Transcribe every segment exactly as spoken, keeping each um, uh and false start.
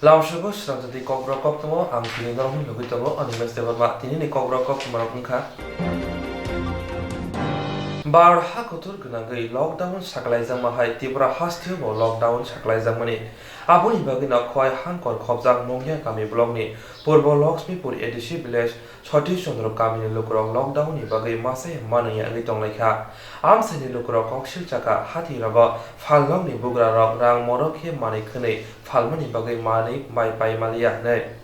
Lamsogo srangtati kokborok koktwmo ang tini norokno nugwi tongo, Animesh Debbarma. Tinini kokborok koktwmarok wngkha: Bharat ha kuthur gwnangwi lockdown saklaijakma hai Tripura hasteo bo lockdown saklaijakmani. Aboni bagwino Khowai Hangkor khopjak Mungya kami blockni Purbo Lakshmipur A D C village Satish Chandra kamini lukurok lockdown ni bagwi masa ya manwi ya wngwi tonglaikha. Amchaini lukurok koksil chakha, hathai rogo phalnokni bugrarok rang morok khe manwi khwnwi phalmani bagwi manwi bai pai maliya hwnwi.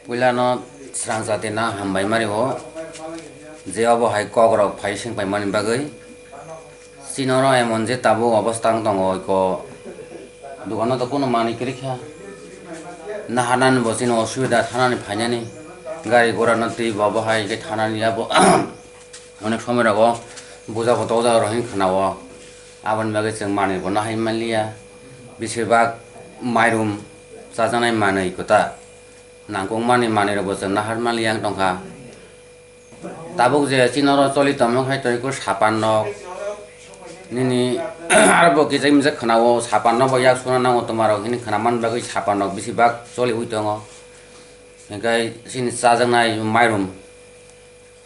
Puilano srangchati na hambai mari o, je obo hai kok rok phai sing paimani bagwi. Chini oro emon je tabuk obostha wng tongo, iko dukano to kunu manwi kwrwi kha. Naharnani bo chini osubida thanani phainani, gari gora no twi bo obo hai khe thanani abo. Onek somoi rogo buja bo tokjak rok hinwi khwnao. Aboni bagwi chwng manwi bo nahai manliya. Besibak mairum chajaknai manwi kwtal. Nangkukmani manwi rok bo chwng nahar manliya wng tongkha. Tabuk je chini oro choli tongma khai tongwi khe sapan rok. Nini aro bo kisa misa khwnao sapan rok bo yak suna nango twma rok hinwi khwna man bagwi sapan rok besibak choliwi tongo. Hinkhe chini chajaknai mairum.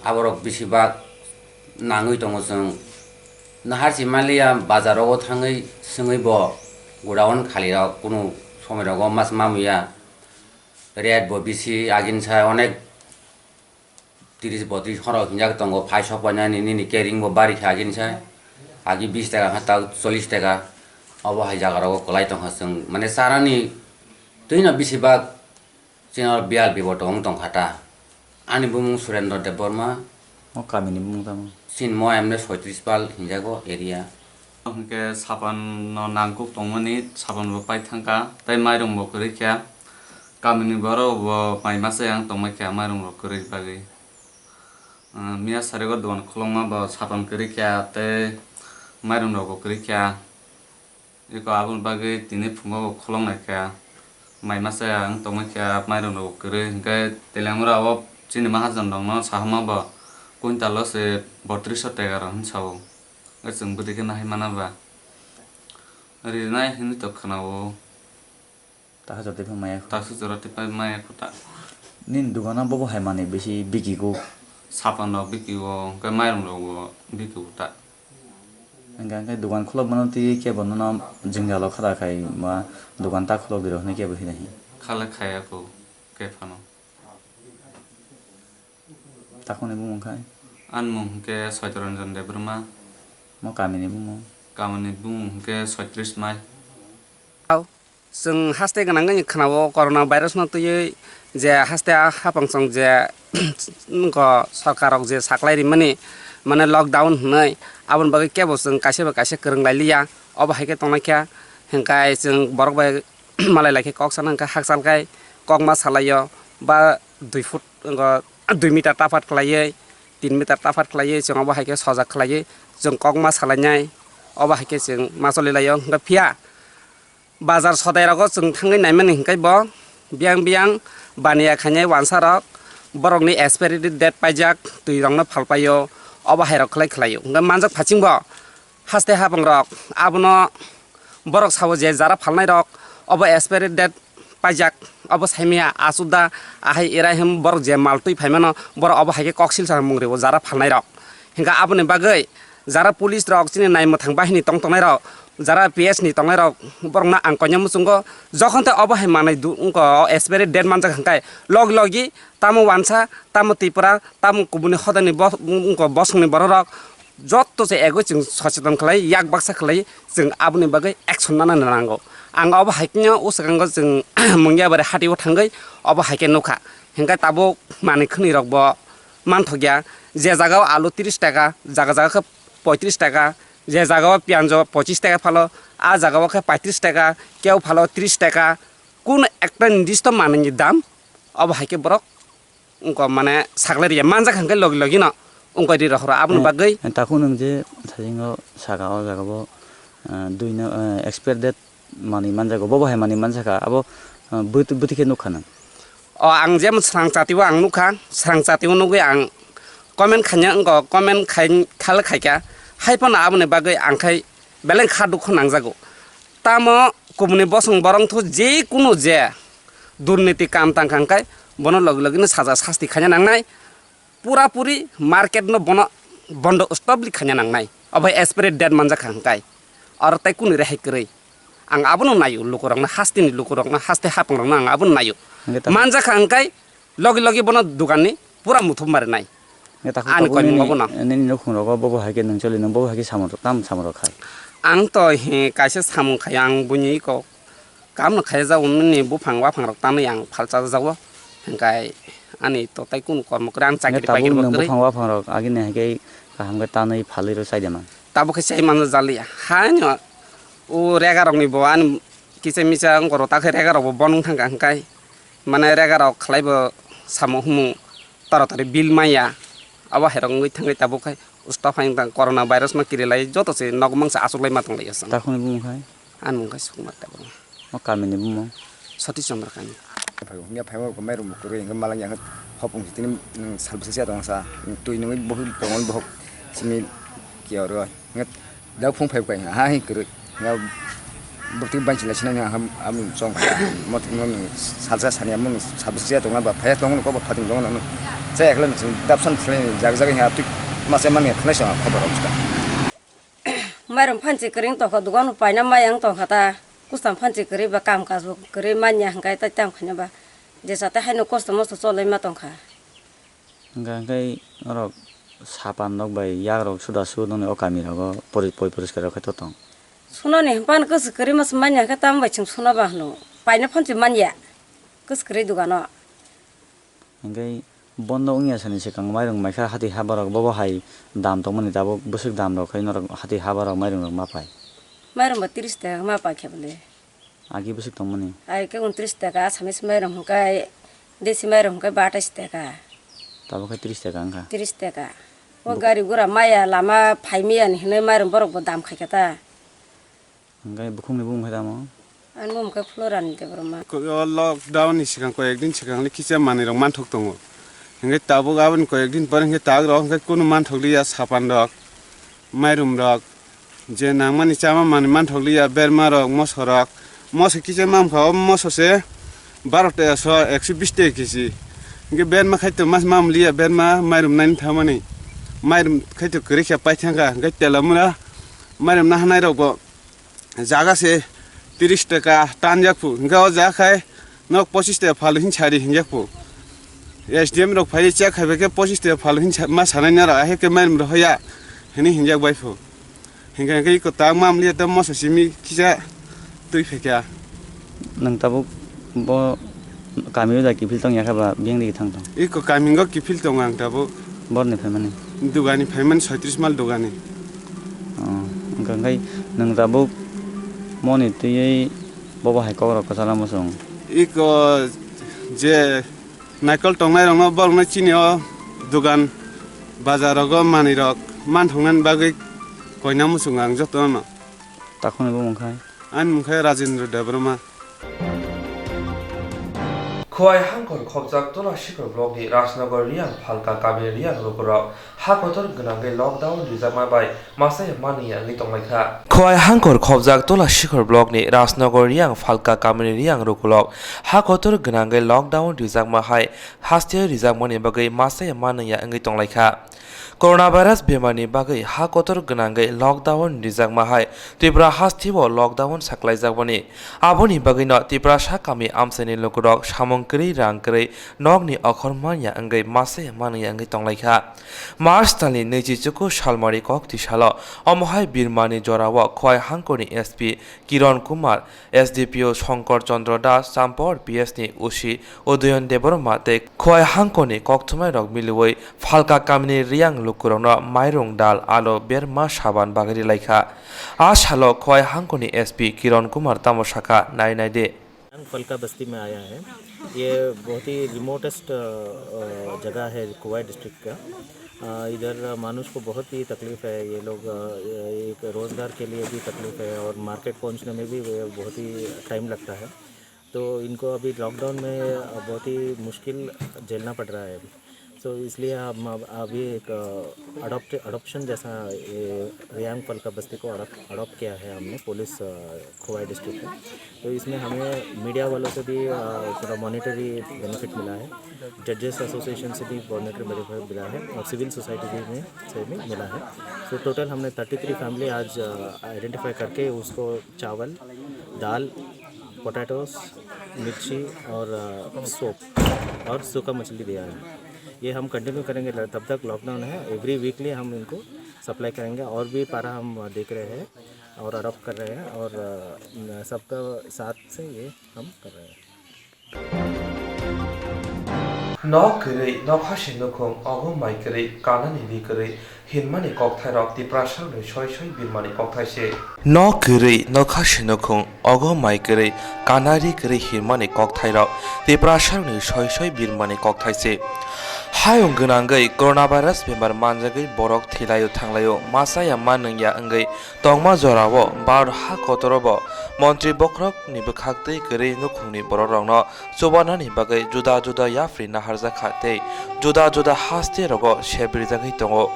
Aborok besibak nangwi tongo chwng. Nahar si manliya, bazar rogo thangwi swngwi bo godown khali rok kunu somoi rogo mas mamuya. Rate bo bisi, agini sa onek tris botris khorok hinjak tongo, phai sok painani nini kering bo bari kha agini sa. Agi bis taka kha, ta chollish taka. Obo hai jaga rogo kwlai tongkha chwng, mane charani twino besibak. Chini oro biyal biboto wng tongkha ta. Ani bumung Surendra Debbarma. O kamini bumung tamo? Chini mo emne soitris pal hinjago area. Hinkhe sapan no nangkuk tongmani, sapan bo pai thangkha, tei mairum bo kwrwi kha. Kamini borok bo mai masa yang tongmai kha mairum rok kwrwi bagwi. Ah, miya sarigo dogan khulokma bo sapan kwrwi kha tei mairum rok bo kwrwi kha. Eko aboni bagwi tini phungo bo khuloknai kha, mai masa wng tongmai kha, mairum rok kwrwi, hinkhe Teliamura o chini mahajon rokno sahama bo quintal o se botris so tega rok hinwi sao. Chwng bwtwi khe nahai mana ba? Rinai hinwi to khwnao. Taksa jora tei maya kho. Taksa jora tei maya kho ta. Nini dogano bobo hai manwi bisi bikikuk? Sapan rok bikio, hinkhe mairum rok bo bikio ta. Hingkha hingkhe dogan khulok mano twi kebo nono jwngjalo khara khai ma dogan ta khulok di rw hwnwi kebo hwnwi. Khala khaya ko khe phano. Takhukni bumung khai? Ani mung hwnkhe Soitoranjan Debbarma. Mo kamini bumung? Kamini bumung hwnkhe Soitris Mai. Chwng haste gwnangwi khwnao corona virus no twiwi je haste a hapang chwng je nokho sorkar rok je saklai rimani mane lockdown hwnwi aboni bagwi kebo chwng kaisa bai kaisa kwrwng lai liya obo hai khe tongnai kha hwnkhe chwng borok bai malai lai khe kok sana hwnkhe hakchal khai kok ma salaio ba dui foot wngkha dui meter tapat khlaiwi tin meter tapat khlaiwi chwng obo hai khe sojak khlaiwi chwng kok ma salainai obo hai khe chwng ma choli laio hwnkhe phiya. Bazar sodai rogo chwng thangwi naimani hwnkhe bo biyang biyang baniya khainai wansa rok borokni expiry date paijak twi rokno phalpaio obo hai rok khlai khlaio hwnkhe manjak phachingbo haste hapang rok abono borok sao je jara phalnai rok obo expiry date paijak obo saimaya achuda ahai erai hem borok je mal twi phaimano borok obo hai khe koksil sa mung rwo jara phalnai rok hwnkhe aboni bagwi jara police rok chini nai mwthang bahini tong tongnai rok jara P S ni tongnai rok borokno ang koina muchungo jokhon tei obo hai manwi du wngkha o expiry date manjak hwnkhe logi logi tamo wansa tamo Tripura tamo kubuni hodani bo wngkha bosongni borok rok jotto se ego chwng socheton khlai yak baksa khlai chwng aboni bagwi action nana nango Ang obo hai khe o swkango chwng Mungiabari hatio thangwi obo hai khe nukha. Hinkhe tabuk manwi khwnwi rokbo manthokya. Je jagao alu tris taka, jaga jaga khe poitris taka, je jagao piyanjo pochis taka phalo, a jagao khe paitris taka, keu phalo tris taka. Kun ekta nirdisto manwini dam obo hai khe borok wngkha mane saklai rwya manjak hwnkhe logi logi no wngkha ri rohoro aboni bagwi. Takhuk nwng je thasingo saka o jaga bo, ah, dui no, ah, expire date manwi manjago, bobo hai manwi manjakha abo, ah, bwtwi bwtwi khe nukha nwng. O ang jemon swrang chati o ang nukha, swrang chati o nugwi ang comment khaina wngkha, comment khai khal khaikha, hai phano aboni bagwi ang khai belai kha dukhu nangjago. Tamo kubuni bosong borok wngthu je kunu je durniti kam tangkha hwnkhe bono logi logi no saja sasti khaina nangnai. Pura puri market no bono bondo stop li khaina nangnai. Obo expire date manjakha hwnkhe oro tai kunu rehai kwrwi. Ang abono naio lukurokno hasteni lukurokno haste hapangrokno ang abono naio. Hwnkhe tamo? Manjakha hwnkhe logi logi bono doganni pura muthub marinai. Hwnkhe takhuk ani tabuk koimung nini, abono. Nini nukhung rogo bobo hai khe nwng choli nwng bobo hai khe samung rok tam samung rok khai. Ang to he kaisa samung khai ang buini kok. Kamno khaijak nini buphang waphang rok tanwi ang phalsa jago. Hwnkhe ani to tai kunu kormo kwrwi ang chakri tabuk paikri bo nwng kwrwi. Buphang waphang rok agini hai khe kaham khe tanwi phalwi rw chai de man. Tabuk khe chai mano jaliya. Haino o rega rokni bo ani kisa misa wngkoro ta khe rega rok bo bon wng thangkha hwnkhe mane rega rok khlai bo samung humung tora tori bill maya abo hai rok wngwi thangwi tabuk khe usta phai wng tang corona virus no kirilai joto se nok mangsa achuk lai ma tong lai aswk. Takhukni bumung khai? Ani mung khe Sukumar Debbarma. O kamini bumung? Satish Chandra Kami. Phai wngya phai wngya mairum kwrwi hwnkhe malangya hopung sitini sal bwsa siya tongsa twi nungwi bohok tongo bohok simi kiya oro. Ngat dak phung phai kai ha hi kwrwi. Nga bwtwi banchi lai sinai ha am chong. Mot no salsa sani am sal bwsa siya tongo ba phai tongo ko ba phating tongo no. Chai ekla dapsan phlai jak jak ha twi masa man khlai sa khobor amsta. Mairum phanchi kwrwi tongkha, dogan paina maya wng tongkha ta. Kustam phanchi kwrwi ba kam kajo kwrwi manya hwnkhe tai tamo khaina ba. Jesa tai haino kosto mosto cholai ma tongkha. Hwnkhe hwnkhe norok sapan rok bai yak rok suda su nongni o kami rogo pori-, poi poriskar rok khe to tong. Sunani hwnpan kwswk kwrwi masa manya hwnkhe tamo bai chwng suna ba hwno. Paina phanchi manya kwswk kwrwi dogano. Hwnkhe bondo wngya sani swkang mairung maikha hati ha borok bobo hai dam tongmani tabuk bwswk dam rok khai norok hati ha borok mairung rok ma pai. Mairung bo tris taka ma pai khe bole. Agi bwswk tongmani? Ai khe untris taka Assamese mairung hwnkhe desi mairung hwnkhe batais taka. Tabuk khe tris taka wngkha. Tris taka. O gari gura maya lama phai maya ni hinwi mairung borok bo dam khai kha ta. Hwnkhe bukhukni bumung khe tamo? Ani bumung khe Florani Debbarma. Ko-, o lockdown ni swkang koi ek din swkang le kisa manwi rok manthok tongo. Hwnkhe tabuk aboni koi ek din pore hwnkhe tabuk rok hwnkhe kunu manthok liya sapan rok, mairum rok, je nangmani chama manwi manthok liya berma rok, moso rok. Moso kisa mamkha o moso se baro taka so ekso bish taka kg. Hwnkhe berma khaito mas mam liya berma mairum nani thamani. Mairum khaito kwrwi khe paithangkha hwnkhe tela mura mairum nahanai rok bo. Jaga se tris taka tan jak phu, hwnkhe o jaga khai nok pochis taka phalu hin sari hin jak phu. S D M rok phai check khai khe pochis taka phalu hin sa-, ma sanai naro, ahe khe mairum rok hoya hini hin jak bai phu. Hwnkhe hwnkhe iko tak mam liya ta moso simi kisa twi phai kha. Nwng tabuk bo kami o da kiphil tong ya khe ba biyang digi thang tong? Iko kami o kiphil tongo ang tabuk. Borni phaimani? Dugani phaimani soitris mal dugani. Oh, wngkha khe nwng tabuk moni twiwi bobo hai kok rok kwchana muchung. Iko je naikol tongnai rokno borokno chini o dugan bazar rogo manwi rok manthoknani bagwi koina muchungo ang jotono. Takhukni bumung khai? Ani mung khe Rajendra Debbarma. Khowai Hangkhor khobjak Tola Shikhor block ni Rajnagar Reang Phalka kamini Reang lukurok ha kotor gwnangwi lockdown rijakma bai masa ya manwi ya wngwi tonglaikha. Khowai Hangkhor khobjak Tola Shikhor block ni Rajnagar Reang Phalka kamini Reang lukurok ha kotor gwnangwi lockdown rijakma hai haste rijakmani bagwi masa ya manwi ya wngwi tonglaikha. Coronavirus bemarni bagwi ha kotor gwnangwi lockdown rijakma hai Tripura hasteo lockdown saklaijakmani. Aboni bagwino Tiprasa kami amchaini lukurok samung kwrwi rang kwrwi nokni okhor manya wngwi masa ya manwi ya wngwi tonglaikha. March talni nwichi chuku salmari kok twi salo omohai Birmani jorao Khowai hangkoni S P Kiron Kumar, S D P O Shankar Chandra Das, Champawar P S ni O C Udayan Debbarma tei Khowai hangkoni kokthumnairok miliwi Phalka kamini riyang lukurokno mairung, dal, alo, berma, saban bagwi rilaikha. A salo Khowai hangkoni S P Kiron Kumar tamo sakha, nai nai de. Falka बस्ती में आया है। ये बहुत ही रिमोटेस्ट जगह है कोवाई डिस्ट्रिक्ट का। अ, इधर मानुष को बहुत ही तकलीफ है। ये लोग, अ, एक रोज़गार के लिए भी तकलीफ है और मार्केट पहुंचने में भी वे बहुत ही टाइम लगता है। तो इनको अभी लॉकडाउन में बहुत ही मुश्किल झेलना पड़ रहा है। सो इसलिए हम अब, अभी एक अडॉप्ट अडॉप्शन जैसा ये रियांग फलका बस्ती को अडॉप्ट अडॉप्ट किया है हमने पुलिस, अ, खोवाई डिस्ट्रिक्ट में। तो इसमें हमें मीडिया वालों से भी, अ, थोड़ा मॉनिटरी बेनिफिट मिला है, जजेस एसोसिएशन से भी मॉनिटरी बेनिफिट मिला है और सिविल सोसाइटी भी में से भी मिला है। तो टोटल हमने थर्टी थ्री फैमिली आज आइडेंटिफाई करके उसको चावल, दाल, पोटैटोस, मिर्ची और, अ, सोप और सूखा मछली दिया है। ये हम कंटिन्यू करेंगे ल-, तब तक लॉकडाउन है। एवरी वीकली हम इनको सप्लाई करेंगे और भी पारा हम देख रहे हैं और अडॉप्ट कर रहे हैं और, अ, न-, सबका साथ से ये हम कर रहे हैं। Nok kwrwi, nokha se nukhung, ogo mai kwrwi, kanani ri kwrwi, hinmani kokthairok Tiprasarokni soi soi birmani kokthai se. Nok kwrwi, nokha se nukhung, ogo mai kwrwi, kanari kwrwi hinmani kokthairok Tiprasarokni soi soi birmani kokthai se. Hayung gwnangwi coronavirus bemar manjagwi borok thilaio thanglaio, masa ya ma nungya wngwi tongma jorao Bharat ha kotorobo montri bokhorokni bwkhaktwi kwrwi nukhungni borokrokno chubanani bagwi juda juda yapri naharjakha tei juda juda haste rogo sebrijagwi tongo.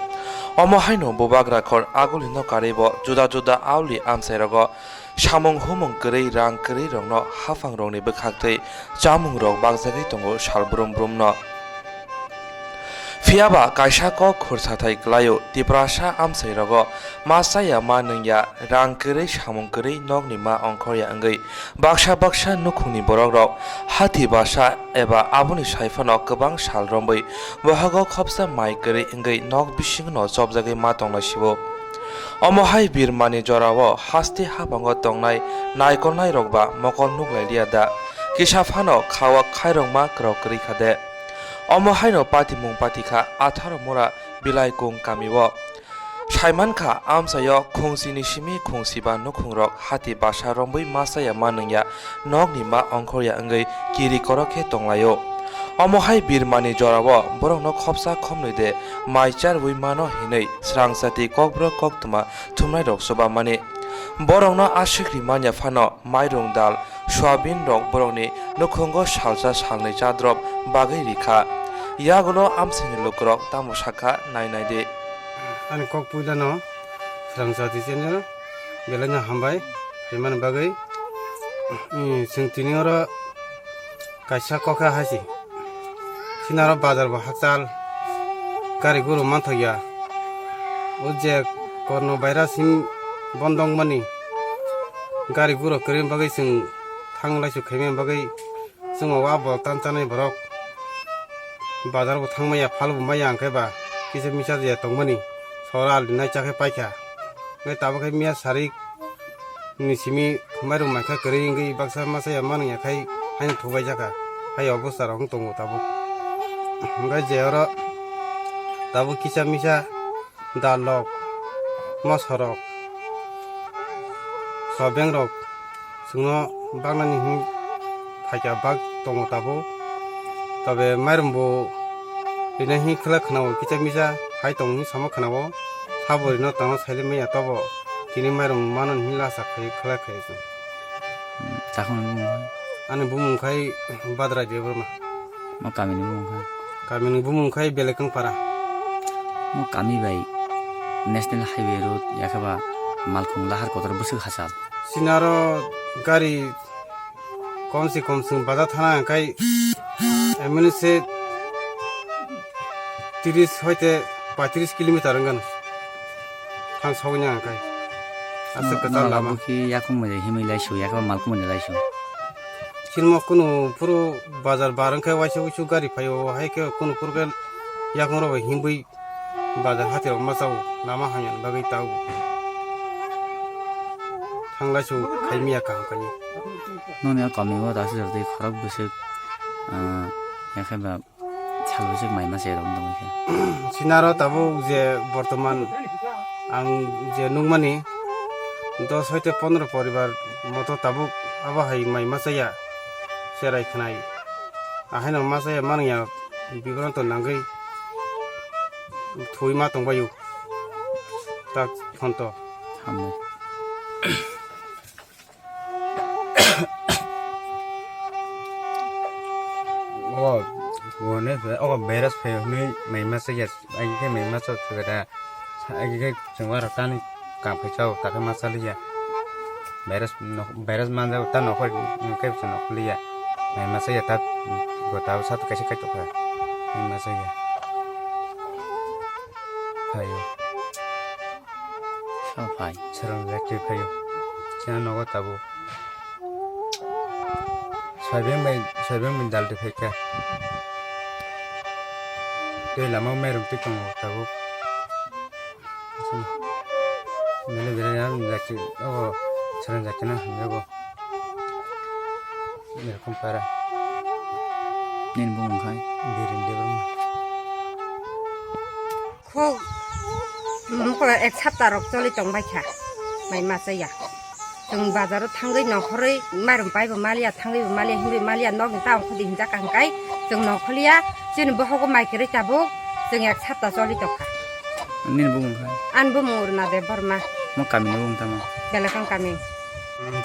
Omo haino bubagra khor agulino karwibo juda juda auli amchai rogo samung humung kwrwi rang kwrwi rokno haphang rokni bwkhaktwi chamung rok bakjagwi tongo sal brum brumno. Phiyaba kaisa kok khursathai kwlaio, Tiprasa amchai rogo masa ya ma nungya, rang kwrwi samung kwrwi nokni ma ongkhorya wngwi baksa baksa nukhungni borokrok hati basa eba aboni saiphano kwbang sal romwi bohogo khopsa mai kwrwi wngwi nok bisingno chopjagwi ma tonglaisio. Omo hai birmani jorao haste habango tongnai naikolnairok ba mokol nuklailiya da? Kisa phano khawa khairokma kwrok kwrwi kha de? Omo haino patimung patikha atharo mora Bilaikung kamio. Saimankha, amchaio khungsini simi khungsiba nukhungrok hati basa romwi masa ya ma nungya, nokni ma ongkhorya wngwi kiri korok khe tonglaio. Omo hai birmani jorao borokno khopsa khomnwi de mai charwi mano hinwi srangchati kokborok koktwma thumnairok chubamani. Borokno aswk ri manya phano mairung dal, soyabin rok borokni nukhungo salsa salnwi chadrop bagwi rikha. Yagulo amchaini lukurok tamo sakha nai nai di. Ani kok puilano srangchati channel belaino hambai phaimani bagwi. Chwng tini oro kaisa kokha haisi. Sinaro bazar bo hakchal, gari guru manthokya. O je korno virus hin bondong mani gari guru kwrwi bagwi chwng thang laisuk khaimani bagwi chwng o wa bo tan chanai borok bazar bo thang maya phal bo maya hwnkhe ba kisa misa ya tongmani sora ali nai chakhe paikha. Hwnkhe tabukhe miya sarik ni simi mairum maikha kwrwi wngwi baksa masa ya manwi ya khai haino thubai jaka hai obostha rok wng tongo tabuk. Hwnkhe je oro tabuk kisa misa dal rok, moso rok, sobeng rok chwngno baknani hwnwi phaikha bak tongo tabuk. Tobe mairum bo rina hwnwi khwlai khwnao kisa misa hai tong hwnwi sama khwnao. Sabo rino tangna saile maya tobo tini mairum mano hwnwi lasa khai khwlai khai chwng. Takhum ni bumung hai? Ani bumung khai Badrai Debbarma. Mo kami ni bumung khai? Kami ni bumung khai Belekang Para. Mo kami bai National Highway Road yakhaba Malkhung Lahar Kotor bwswk hachal. Sinaro gari kom se kom chwng baja thana hwnkhe M L A se tiris hoite paitris kilometer wngkha thang sogwi nang khe. Aswk kwtal lama. Bukhi yakung mani himwi laisu, yakung malkhung mani laisu. Kinmo kunu phuru bazar bar wngkhe waisa wuisu gari phaio, hai khe kunu phuru khe yakung rok bai himwi bazar hati rok ma chao, lama hamya ni bagwi tao. Thanglai su khai miya kaham kaiwi. Noni a kami o rasi rok tei khorok bwswk, ah, yakhe ba sal bwswk mai ma se rok wng tongwi khe. Sinaro tabuk je bortoman ang je nukmani dos hoite pondro poribar moto tabuk abo hai mai ma chaya, cherai khnai. Ahaino ma chaya manwi ya bibranto nangwi thwi ma tongbaio tak phonto. Hambai. Ogo, ogo ne, ogo virus phai hwnwi mai masa ya, agi khe mai masa chwgada, agi khe chwngwa rok tani kam phai chao, ta khe masa liya. Virus no, virus manja ta nokho, nokhe chwng nokho liya. Mai masa ya ta, go ta sa kaisa kai tokha. Mai masa ya. Phaio. Sa phai. Srang jak twi phaio. Chini nogo tabuk. Soyabin bai, soyabin bai dal twi phaikha. Tei lama o mairum twi tongo tabuk. Bini bini jak twi, obo srang jak twi na hamjago. Erokom para. Nini bumung khai? Birin Debbarma. Khuk, mokol ek sapta rok choli tong bai kha, mai ma chaya. Chwng bazar o thangwi nongkhorwi mairum pai bo maliya, thangwi bo maliya, hinwi maliya, nokni ta ongkhordi hinjak kha hwnkhe chwng nongkhorliya, chini bohogo mai kwrwi tabuk chwng ek sapta choli tong kha. Nini bumung khai? Ani bumung Runa Debbarma. Mo kami ni bumung tamo? Belakang kami.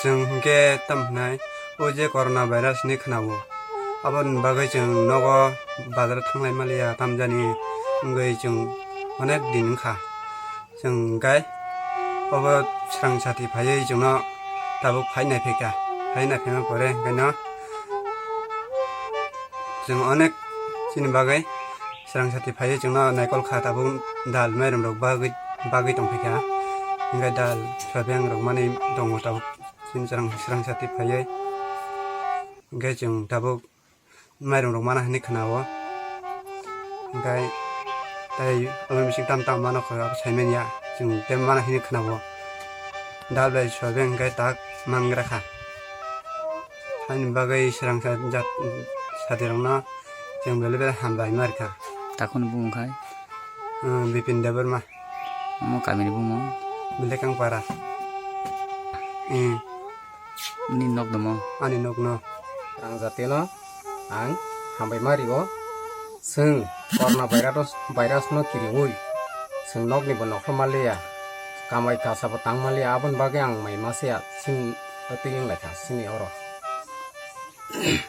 Chwng hwnkhe tam hwnai, o je corona virus ni khwnao. Aboni bagwi chwng nogo bazar o thanglai maliya tamjani wngwi chwng onek din wngkha. Chwng hwnkhe obo srang sati phaiwi chwngno tabuk phai nai phaikha. Phai nai phaima pore hwnkhe no chwng onek chini bagwi srang sati phaiwi chwngno naikol kha tabuk dal mairum rok bagwi, bagwi tong phaikha. Hwnkhe dal soyabin rok manwi tongo tabuk. Chini srang, srang sati phaiwi. Hwnkhe chwng tabuk mairum rok mana hinwi khwnao. Hwnkhe tei omo bising tam tam mano kho abo saimanya. Chwng tei mana hinwi khwnao. Dal bai soyabin hwnkhe tak mangra kha. Haini bagwi srang sa jat sati rokno chwng belai belai hambai ma rikha. Takhuni bumung khai? Hmm, Bipin Debbarma. Omo kamini bumung? Belekang para. Hmm. Nini nok domo? Ani nokno. Ang jatino ang hambai ma rio. Chwng corona virus, virus no kiriwi chwng nokni bo nokhloma liya. Kamai kasa bo tangma liya, aboni bagwi ang mai ma se ya, chini twi wng lai kha chini oro.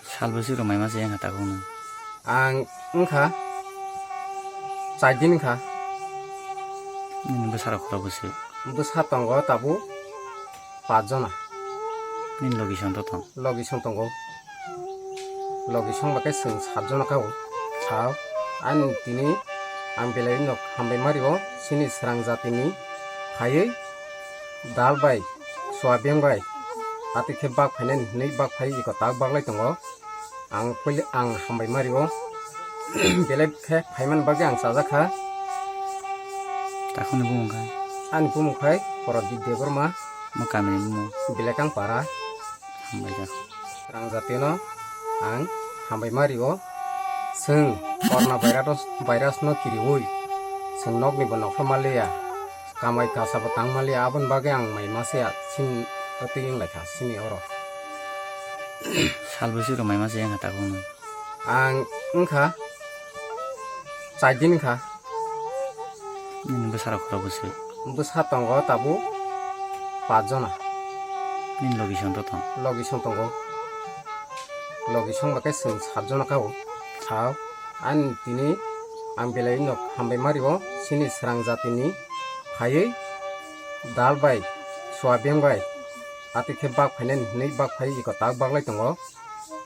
Sal bwswk rok mai ma se yang kha tabuk no? Ang wngkha char din wngkha. Nini bwsa rok khorok bwswk? Bwsa tongo tabuk pach jona. Nini logi song to tong? Logi song tongo. Logi song ba khe chwng sat jona kha o. Kha o. Ani tini ang belai no hambai ma rio chini srang jatini phaiwi dal bai, soyabin bai, atwi khe bak phainani hinwi bak phai iko tak bak lai tongo. Ang puila ang hambai ma rio. Belai khe phaimani bagwi ang chajak kha. Takhuni bumung khai? Ani bumung khai Prodip Debbarma. Mo kamini bumung? Belekang para. Hambai kha. Rang jatino ang hambai ma rio. Chwng corona virus, virus no kiriwi chwng nokni bo nokhloma liya. Kamai kasa bo tangma liya, aboni bagwi ang mai ma se ya, chini twi wng lai kha chini oro. Sal bwswk rok mai ma se yang kha tabuk no? Ang wngkha char din wngkha. Nini bwsa rok khorok bwswk? Bwsa tongo tabuk pach jona. Nini logi song to tong? Logi song tongo. Logi song ba khe chwng sat jona kha o. Kha o. Ani tini ang belai no hambai ma rio chini srang jatini phaiwi dal bai, soyabin bai, atwi khe bak phainani hinwi bak phai iko tak bak lai tongo.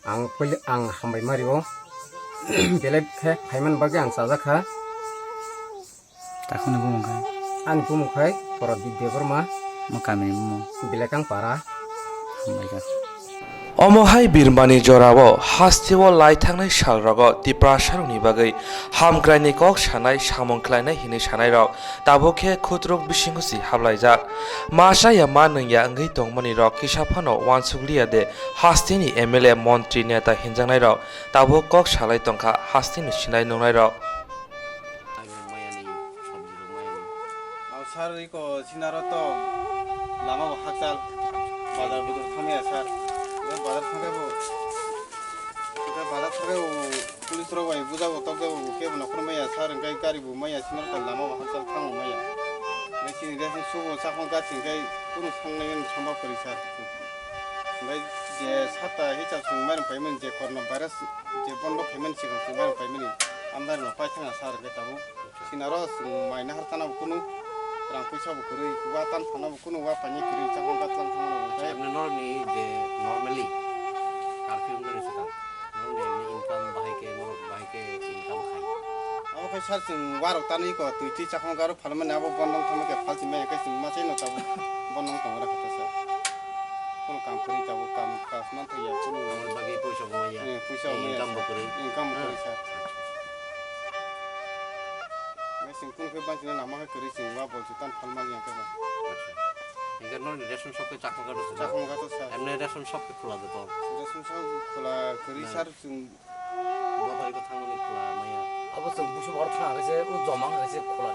Ang puila ang hambai ma rio. Belai khe phaimani bagwi ang chajak kha. Takhuni bumung khai? Ani bumung khai Prodip Debbarma. Mo kamini bumung? Belekang para. Hambai kha. Omo hai Birmani jorao hasteo lai thangnai salrogo Tiprasarokni bagwi hamkraini kok sanai samung khlainai hinwi sanairok tabuk khe khutruk bisingo si hablaijak. Ma chaya ma nungya wngwi tongmani rok kisa phano uansukliya de hasteni M L A, montri, neta hinjaknairok tabuk kok salai tongkha hasteni sinai nungnairok. Ang mayani, sabji rok mayani. Ang sar iko sinaro to lama bo hakchal. Bazar budur thamya sar. Bazar thangkhe bo. Bazar thangkhe bo police rok bai buja bo tokjak bo kebo nokhor maya sar, hingke gari bo maya sinaro to lama bo hakchal thango maya. Hingke chini rest subo chakma gach hingke kunu sangnai somba kwrwi sar. Hingke je sata hicha chwng mairum paimani je corona virus je bondo phaimani swkang chwng mairum paimani amdani no paithangna sar hingke tabuk. Sinaro chwng mai nahar tana bo kunu rang puisa bo kwrwi, wa tan sana bo kunu, wa paini kwrwi, chakma gatlang thangmano bo tei. Emni norokni je normally curfew wngmani swkang, norokni emni income bahai khe, norok bahai khe income khai? Abo khe sir, chwng warok tanwi ko, twi twi chakma garo phalmani abo bondo wngthangma khe phalsi maya khe chwng machai no tabuk bondo wng tongo khe sir. Kono kam kwrwi tabuk kam kaas man thangya, kono. Aboni bagwi poisa bo maya. Eh, poisa bo maya, income bo kwrwi. Income bo kwrwi sir. Bai chwng kunu khe bai chwng lama khe kwrwi chwng wa bol chwng tan phalma liya khe ba. Acha. Hingke norokni ration shop khe chakma gato se na? Chakma gato sir. Emni ration shop khe khula de to? Ration shop khula kwrwi sir chwng. Bo bai bo thangmani khula maya. Abo chwng busu bor thang khe se o joma khe se khula.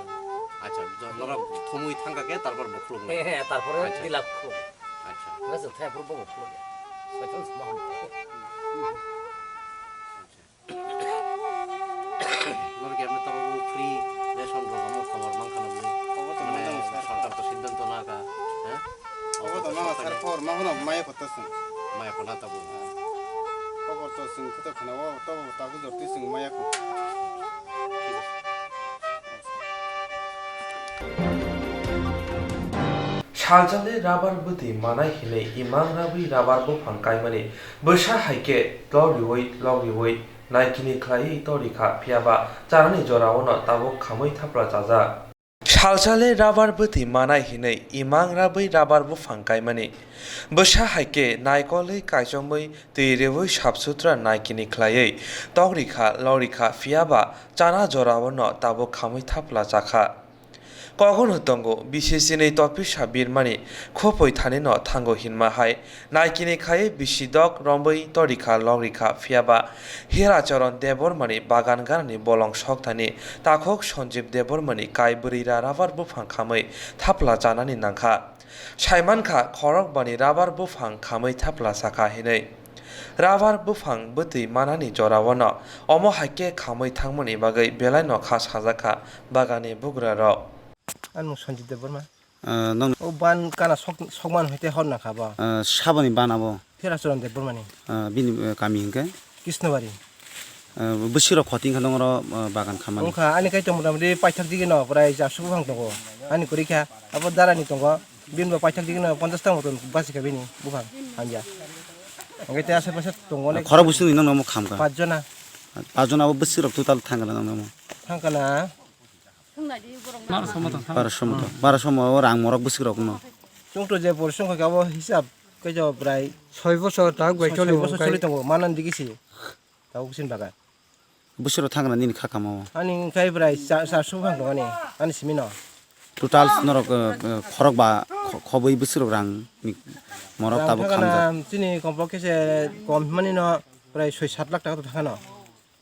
Acha, jo-, norok thumui thangkha khe tarpor bo khuluk. He, he, tarpore dila khuluk. Acha. Hingke chwng thai phuru bo khuluk. Soitan sma. Acha. Norok emni tabuk free ration rok omo khobor mankha na bwlwi? Khobor to mane mankha, sir. Sorkar to siddhanto lakha, ha? Khobor to mankha, sir, khobor mankha na maya kotha sung. Maya kona tabuk. Khobor to sung khe to khna o, to ta khe jorti sung maya ko. Salchale rabar bwtwi manai hinwi imang rabwi rabar buphang kaimani bwsa hai khe logriwi logriwi naikini khlaiwi torikha, phiyaba chanani jorao no tabuk khamwi thapla chajak. Salchale rabar bwtwi manai hinwi imang rabwi rabar buphang kaimani bwsa hai khe naikolwi kaichomwi twi rwui sap sutra naikini khlaiwi torikha logriwi phiyaba chana jorao no tabuk khamwi thapla chakha. Kogono tongo, bisi sinwi topisa birmani khopoi thanino thango hinma hai, naikini khai bisi dok romwi torikha logrikha, phiyaba Hiracharan Debbarmani bagan ganani bolong sok thani takhuk Sanjib Debbarmani kai bwrwi ra rabar buphang khamwi thapla chanani nangkha. Saimankha khorokbani rabar buphang khamwi thapla chakha hinwi. Rabar buphang bwtwi manani jorao no omo hai khe khamwi thangmani bagwi belai no kha sajak kha bagani bugrarok. Ani mung Sanjit Debbarma. Ah, nang O ban kana sok, sokman hoite hor na kha ba. Ah, saboni ban abo? Phiracharan Debbarmani. Ah, bini, eh, kami hingke? Krishnobari. Ah, bwswk rok khoti wngkha nongro, ah, bagan khamani? Wngkha, ani kaitor mota moti paithak digi no prai charso buphang tongo. Ani kwrwi kha, abo darani tongo. Bini bo paithak digi no ponchash ta moton basi kha bini buphang hamya. Hingke te asai paisa tongo le. Khorok bwswk ni nong nomo khamkha? Pach jona. Pach jona abo bwswk rok total thangkha na nong nomo? Thangkha na. Bara somo to, bara somo o rang morok bwswk rok no. Chwng to je por song kha abo hisab khe jo bwrai. Soi bosor ta bai choli. Soi bosor choli tongo, manan digi si. Tabuk sin baga. Bwswk rok thangkha na nini kha kama o? Ani wngkhai bwrai cha-, charso buphang tongo ani, ani simi no. Total norok, eh, eh, khorok ba kho-, khobwi bwswk rok rang ni morok tabuk khamjak. Chini komplok khe se kom himani no bwrai soi sat lakh taka to thangkha no.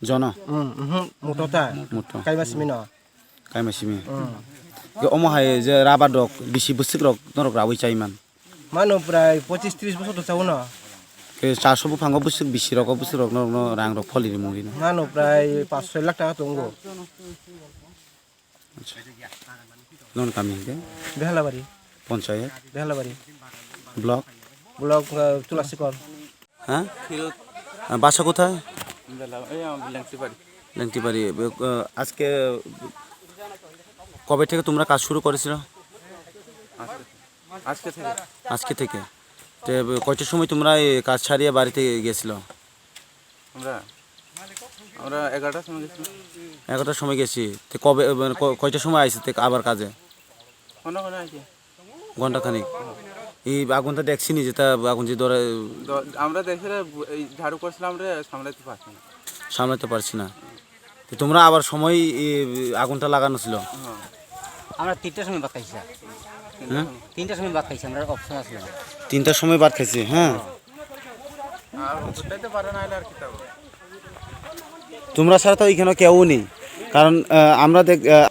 Jono? Mm, mhm, muto ta. Muto. Kaima simi no. Kaima simi. Mm. Ge omo hai je rabar rok bisi bwswk rok norok rawi chai man? Mano prai pochis tris bosor to chao no. Ke charso buphango bwswk bisi rogo bwswk rok norok no rang rok pholi rimung rino. Mano prai panch soi lakh taka tongo. Acha. Non kami hingke? Behalabari. Ponchayat? Behalabari. Block? Block, uh, Tulasikor. হ্যাঁ? ফিরোজ। আহ, বাসা কোথায়? বেলা-, এই আমার লেংটিবাড়ি। লেংটিবাড়ি। আহ, আজকে কবে থেকে তোমরা কাজ শুরু করেছিল? আজকে, আজকে থেকে। আজকে থেকে। তো কয়টার সময় তোমরা এই কাজ ছাড়িয়ে বাড়িতে গেছিল? আমরা, আমরা এগারোটার সময় গেছিলাম। এগারোটার সময় গেছি। তো কবে, মানে, ক-, কয়টার সময় আইছে তে আবার কাজে? ঘন্টা খানেক আইছে। ঘন্টা খানেক। এই আগুনটা দেখছিনি যেটা আগুন যে ধরে? দ-, আমরা দেখে রে, এই ঝাড়ু করছিলাম রে, সামলাইতে পারছি না। সামলাতে পারছি না। তো তোমরা আবার সময় এই আগুনটা লাগানো ছিল? হ্যাঁ। আমরা তিনটার সময় ভাত খাইছি, স্যার। হ্যাঁ? তিনটার সময় ভাত খাইছি, আমরা অপশন আসলে। তিনটার সময় ভাত খাইছি, হ্যাঁ। আর উঠাইতে পারে না, এলে আর কি করবো? তোমরা ছাড়া তো এখানে কেউ নেই, কারণ আহ, আমরা দেখ আহ,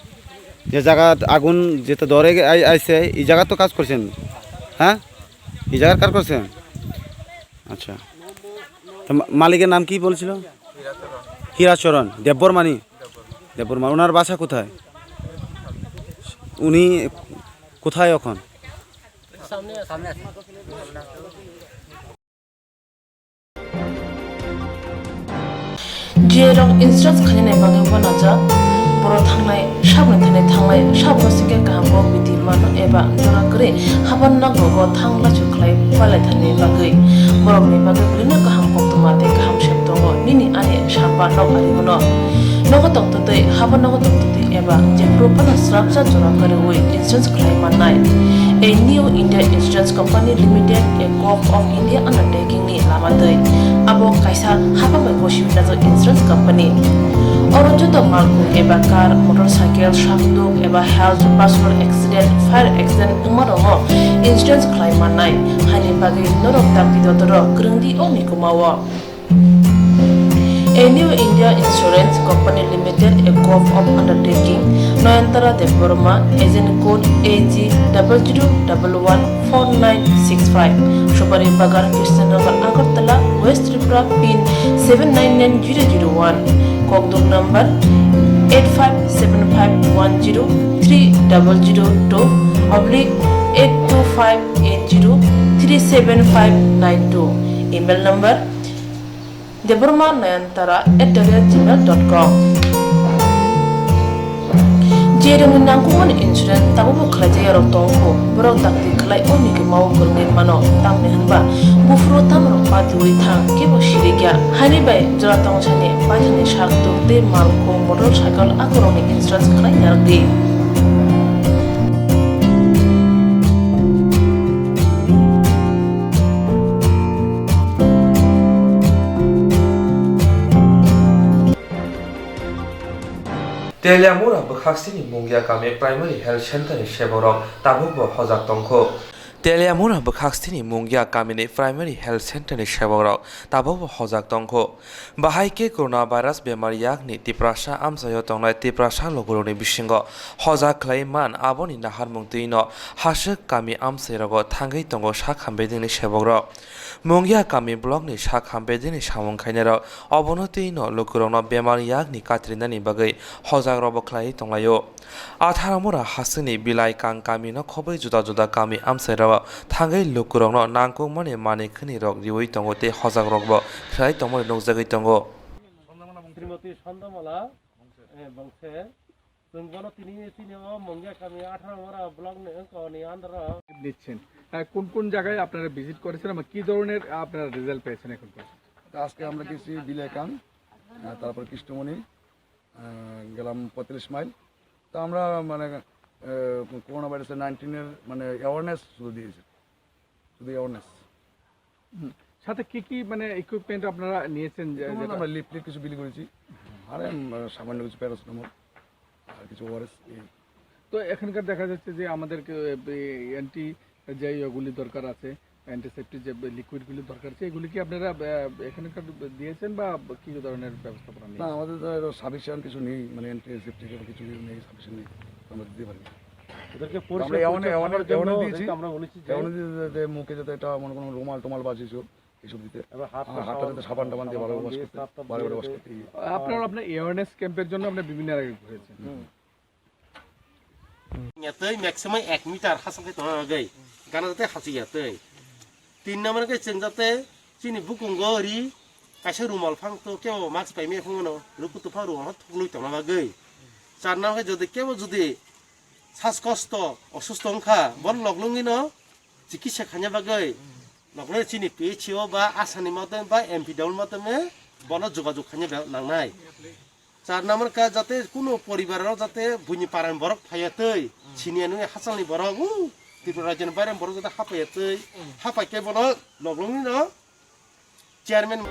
যে জায়গা আগুন যেটা ধরে গে- আই- আইছে, এই জায়গা তো কাজ করছেন, হ্যাঁ? এই জায়গার কাজ করছেন? আচ্ছা। তো মা- মালিকের নাম কি বলছিল? হীরাচরণ দেববর্মানি। দেববর্মা, ওনার বাসা কোথায়? উনি কোথায় এখন? G A rok insurance khainani bagwi uanajak. Borok thangnai, saboni thani thangnai, saboni sikhe kaham bo biti mano eba jora kwrwi haban nogo bo thang lachu khlai palaithani bagwi. Borokni bagwi belino kaham koktwma tei kaham sep tongo nini ani samba nok ari bono. Nogo tongtwtwi, haban nogo tongtwtwi eba jephuru phano srapsa jora kwrwi insurance khlai mannai. A New India Insurance Company Limited, a Govt of India undertaking ni lama twi abo kaisa hapang bai gosi wngjak insurance company. Oro joto malkhung eba car, motorcycle, sakduk eba health, personal accident, fire accident wngma rokno insurance khlai mannai. Haini bagwi norok dakti dotoro kwrwng di o mikuma o. A New India Insurance Company Limited, a Govt of Undertaking, Noyantara Debbarma, agent code A G double zero double one four nine six five, Supari Bagan, Krishnanagar, Agartala, West Tripura, pin seven nine nine zero zero one, kokduk number eight five seven five one zero three double zero two oblique eight two five eight zero three seven five nine two, email number Debbarma Nayantara at the rate gmail dot com. Jerokni nangkukmani insurance tabukbo khlaijak yarok tongkho, borok dakti khlai o mikima o kwrwngwi mano, tamni hwnba buphuru tamrok patiui thang kebo sirikya. Haini bai jora tongsani paithakni sak tuk tei malkhung motor cycle akorokni insurance khlai narwkdi. Teliamura bwkhaksini Mungia kami Primary Health Center ni seborok tabukbo hojak tongkho. Teliamura bwkhaksini Mungia kamini Primary Health Center ni seborok tabukbo hojak tongkho. Bahai khe coronavirus bemar yakni Tiprasa amchaio tongnai Tiprasa lukurokni bisingo hojak khlai man aboni naharmung twino haswk kami amchairogo thangwi tongo sak hambai dini sebokrok. Mungia kami blockni sak hambai dini samung khainairok obono twino lukurokno bemar yakni katrinani bagwi hojakrokbo khlaiwi tonglaio. Atharomura hasteni Bilai Kang kamino khobwi juda juda kami amchairok thangwi lukurokno nangkukmani manwi khwnirok riwi tongo tei hojakrokbo khlai tongmani nukjagwi tongo. Shrimati ছন্দমালা, এ, বংশে। Chwng bono tini, tini o Mungia kami আঠারো নম্বর block ni wngkha ni under o. নিচ্ছেন। আহ, কোন কোন জায়গায় আপনারা ভিজিট করেছেন এবং কি ধরনের আপনারা রেজাল্ট পেয়েছেন এখন পর্যন্ত? তো আজকে আমরা গেছি বিলাইকান, আহ, তারপর কৃষ্ণমণি, আহ, গেলাম পঁয়তাল্লিশ মাইল। তো আমরা মানে, আহ, করোনা ভাইরাসের নাইনটিনের মানে অ্যাওয়ারনেস শুধু দিয়েছি, শুধু অ্যাওয়ারনেস। হুম। সাথে কি কি মানে ইকুইপমেন্ট আপনারা নিয়েছেন যে, ইতিমধ্যে যেটা আমরা লিফলেট কিছু বিলি করেছি, আর এম, সামান্য কিছু প্যারাসিটামল, আর কিছু ওআরএস, এই। তো এখানকার দেখা যাচ্ছে যে আমাদেরকে, এ, অ্যান্টি যে ইয়েগুলি দরকার আছে, অ্যান্টিসেপ্টিক যে লিকুইডগুলি দরকার আছে, এগুলি কি আপনারা, এ, এখানকার দিয়েছেন বা কি ধরনের ব্যবস্থাপনা না, নিয়েছেন? আমাদের তো এরকম সাফিসিয়েন্ট কিছু নেই, মানে অ্যান্টিসেপ্টিক এরকম কিছু নেই, সাফিসিয়েন্ট নেই, আমরা দিতে পারি না। ওদেরকে তো আমরা পরিষ্কার এমন, পরিচ্ছন্ন এমন, থাকার জন্য এমন দিয়েছি, ওদেরকে আমরা বলেছি যে এমন দিয়েছি যে মুখে যাতে একটা মনে কোনো রুমাল টুমাল বা যেসব এইসব দিতে। এবার হাত হ্যাঁ, পা হাতটা সাবান যাতে সাবান টাবান দিয়ে ভালো সাবান ওয়াশ দিয়ে করতে, সাফ টাফ বারে দিয়ে বারে ওয়াশ যাতে করতে। আপনার, আপনার অ্যাওয়ারনেস ক্যাম্পের জন্য আপনি বিভিন্ন জায়গায় ঘুরেছেন। হুম। Yatwi maximum ek meter hasing khe tongna bagwi gana jate hachwi yatwi. Tin number khe chwng jate chini bukungo ri kaisa rumal phang to kebo mask paimaya phungmano ruku tupha rumal thuknwi tongna bagwi. Char number khe jodi kebo jodi sas kosto osusto wngkha, bon lok lungwi no chikitsa khaina bagwi nokle chini P H C o ba asani madhyome ba M P W madhyome bono jogajog khaina nangnai. Char number kha jate kuno poribar o jate buini parani borok phaiya tei siniya nungya hachal ni borok, uh, Tripura rajyoni bairani borok joto haphai ya twi, haphai khe bono loglongni no chairman.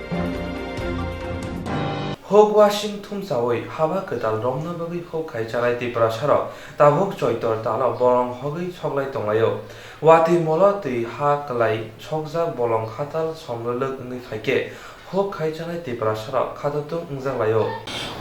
Huk wasing thumsawi haba kwtal romna bagwi huk khai chanai Tiprasarok tabuk Choitor talo bolong hogwi soklai tonglaio. Watwi molo twi ha kwlai sokjak bolong hatal somlwlwk wngwi phaikhe huk khai chanai Tiprasarok khatotwng wngjak laio.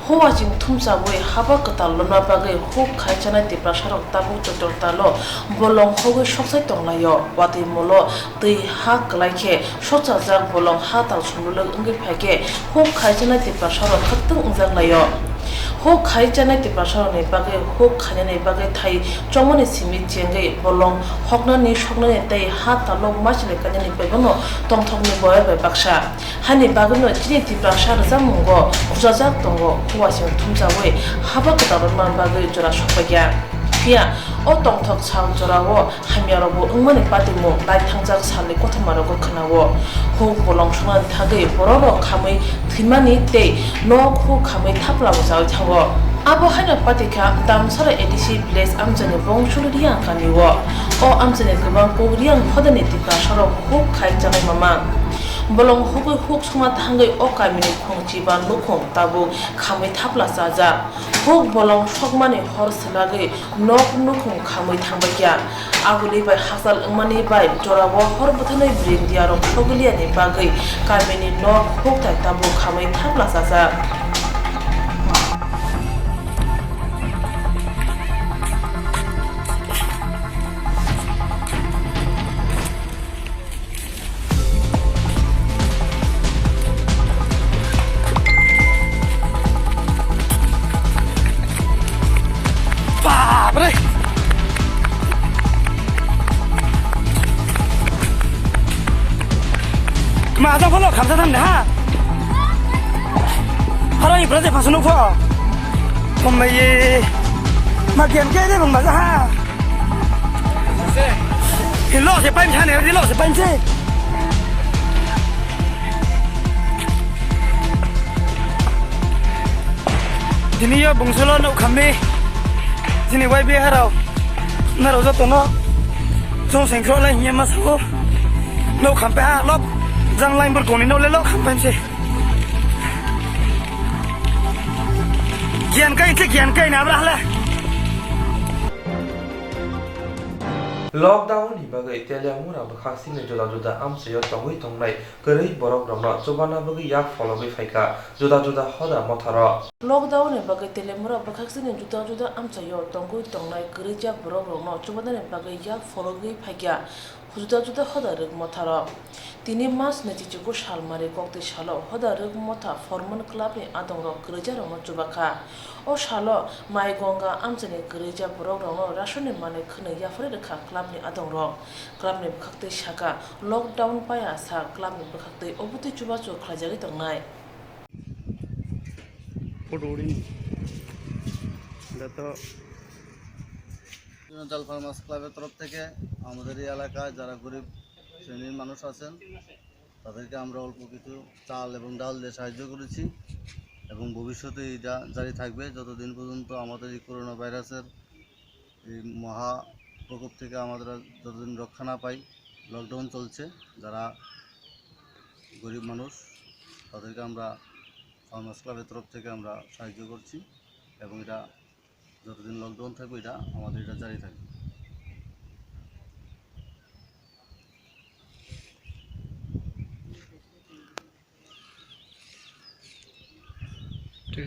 Huk wasing thumsawi haba kwtal romna bagwi huk khai chanai Tiprasarok tabuk Choitor talo bolong hogwi soksai tonglaio. Watwi molo twi ha kwlai khe sokchajak bolong hatal somlwlwk wngwi phaikhe huk khai chanai Tiprasarok khatotwng wngjak laio. Huk khai chanai Tiprasarokni bagwi huk khainani bagwi thai chongmani simi chengwi bolong hoknani soknani tei ha talok maichwlwi kainani bagwino tongthokni boyar bai baksa. Hani bagwino chini Tiprasa rwchapmungo khujajak tongo, huk wasing thumsawi haba kwtal romna bagwi jora sokphaikha. Phiya o tongthok sal jorao hamyarokbo wngmani patimung naithangjak salni kothoma rogo khwnao. Huk bolong songna thagwi bororok khamwi thwimani tei nok huk khamwi thaplabo chawi thango. Abo haino patikha Damsara A D C village amchaini Bongsuli Riang kamio. O amchaini kwbang kuk Riang hodani Tiprasarok huk khai chanai mamang. Bolong hugwi huk songna thangwi o kamini khungchiba nukhung tabuk khamwi thapla chajak. Huk bolong sokmani hor swlagwi nok nukhung khamwi thangbaikha. Aguli bai hachal wngmani bai jorao hor bwthanwi bring diyarok sogwliyani bagwi kamini nok huk tai tabuk khamwi thapla chajak. Bapre! Ma, da pholo khamsa tang da. Haro ibrate phasu nukho. Komai ye. Ma, gen ke de bang ma ha. Hilo se paim sane, hilo se paim se. Tini yo bungsolo nuk khamni. Tini Y B harao. Naro joto no. Chong sengkro lai hiya ma sao. Nuk khampe ha lop. Jang lain bor goni no le lop khampe se. Gian kai, inse gian kai na bra hala. Lockdown ni bagwi Teliamura bwkhaksini juda juda amchaio tongwi tongnai kwrwi borok rokno chubana bagwi yak phologwi phaikha juda juda hoda motharo. Lockdown ni bagwi Teliamura bwkhaksini juda juda amchaio tongwi tongnai kwrwijak borok rokno chubana ni bagwi yak phologwi phaikha juda juda hoda rwk motharo. Tini March ni chichuku salmari koktwi salo hoda rwk motha Forman Club ni adongrok kwrwijarokno chubakha. O salo Mai Gonga amchaini kwrwija borokrokno rasonni manwi khwnwi yapharwi rwkha club ni adongrok. Club ni bwkhaktwi sakha, lockdown paiya sa club ni bwkhaktwi obotwi chubachu khlaijagwi tongnai. Photo uri ni. Dato Regional Farmers Club এর তরফ থেকে আমাদের এই এলাকায় যারা গরিব শ্রেণীর মানুষ আছেন, তাদেরকে আমরা অল্প কিছু চাল এবং ডাল দিয়ে সাহায্য করেছি এবং ভবিষ্যতে এটা জারি থাকবে। যতদিন পর্যন্ত আমাদের এই করোনা ভাইরাসের এই মহা প্রকোপ থেকে আমরা যতদিন রক্ষা না পাই, লকডাউন চলছে, যারা গরিব মানুষ, তাদেরকে আমরা ফার্মার্স ক্লাবের তরফ থেকে আমরা সাহায্য করছি এবং এটা যতদিন লকডাউন থাকবে, এটা আমাদের এটা জারি থাকবে।